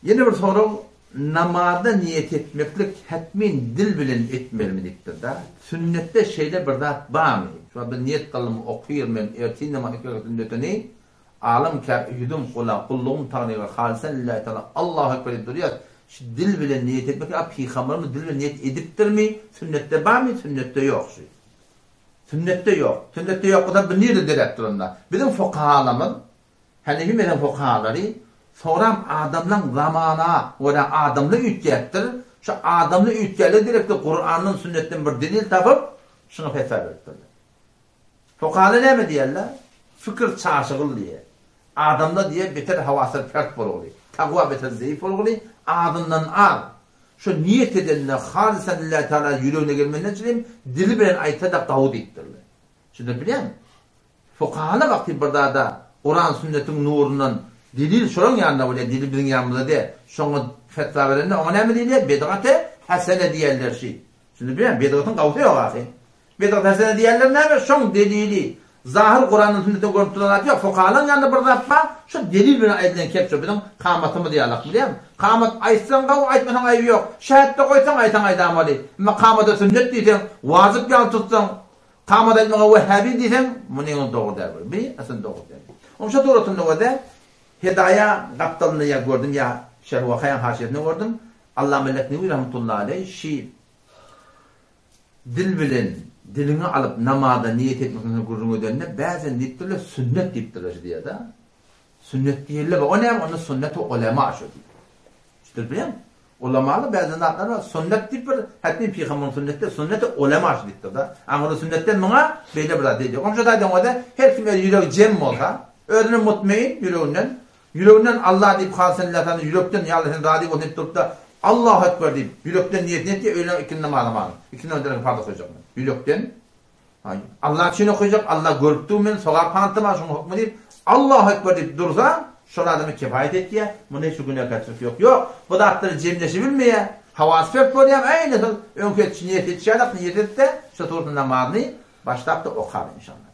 Ýene bir sorag, namazda niýet etmeklik hetmin dil bilen etmelimi diýipdir-da. Sünnetde şeýle bir zat barmy? Şu wagt biz niýet kyldym, okyr men ertir namaz iki rekat sünnetini, alym käbe ýüzüm gula, gullugym Taňryga halysan lillahi taala, Allahu ekber diýip durýas. Şu dil bilen niýet etmek, a pygamberimiz dil bilen niýet edipdirmi? Sünnetde barmy? Sünnetde ýok şu. Sünnetde ýok. Sünnetde ýok bolsa bu nirde döräpdir onda? Biziň fukahalarymyz Hanefi mezhep fukahalary soňram adamlaň zamana görä adamly üýtgäpdir, şu adamly üýtgärlige gerekli Kurandan sünnetden bir delil tapyp şuňa fetwa beripdirler. Fukahalar näme diýýärler? Fikir çaşygyl diýýär. Adamlar diýýär beter hawasyr pert bolguly, takwa beter zeýif bolguly, azyndan az şu niýet edende halysan lillahi taala ýüregine gelmenden çynym dili bilen aýtsa-da gawy diýipdirler. Şuny bilýäňmi? Fukahalar wagty bir zada Kuran sünnetiň nurundan delil şolaň ýanynda bolýar, delil biziň ýanymyzda däl. Şoňa fetwa berende oňa näme diýilýär? Bidgaty hasene diýerler şi. Şuny bilýäňmi? Bidgatyň gawusy ýok ahy. Bidgaty hasene diýerler näme? Şoň delili zahyr Kurandan sünnetden görnüp duran zat ýok. Fukahalaryň ýanynda bir zat bar, şo delil bilen aýdylan kep şo biziň kamatymyz ýalak bilýäňmi? Kamat aýtsaň gawy, aýtmasaň aýby ýok. Şähetde goýsaň aýtsaň aýdamaly. Emma kamata sünnet diýseň, wajyp ýaly tutsaň, Kamat aýtmaga wehhabi diýseň, munyňyz dogry däl bir. Bi aslynda dogry däl. Onuň şo suratynda bolsa, Hedaýa gapdalynda ýa gördüm ýa Şerh Wakaýaň haşiýesinde gördüm. Allama Leknewi rahmetullahi aleý şi dil bilen diliňi alyp namaza niýet etmek hakynda gürrüň edende bäzen diýipdirler sünnet diýipdirler şu diýýär-de. Sünnet diýildi. O näme? Onda sünneti ulema şu diýip. Şudur bilýäňmi? Ulamaly bäzi zatlar bar. Sünnet diýip bir hätmin pygamberiň sünneti, sünneti ulema şu diýipdir-de. Aňyrda sünnetden muňa beýle bir zat diýdi. Oňa şo taýdan bolsa her kim öz ýüregi jem bolsa, özüne mutmeýin ýüreginden, ýüreginden Allah diýip halys sen latan ýürekden ýa Allah sen razy bolsun diýip durup-da Allahu ekber diýip ýürekden niýetini etýär, öýlän ikindi namazy maňa. Ikindi namazy farz okaýjak men. Ýürekden Aý, Allah üçin okajak, Allah görüp dur meni, sogap hantym bar şuň hukmy diýip, Allahu Ekber diýip dursa, şol adama kifaýat etýär, munda hiç bir günäkärçilik ýok. Ýok, bu zatlary jemleşibilmeýär, hawasy pert bolýar, äýne şol öňki etişi niýet etişi ýalak niýet etse, şo suratda namazyny başlap-da okar inşallah.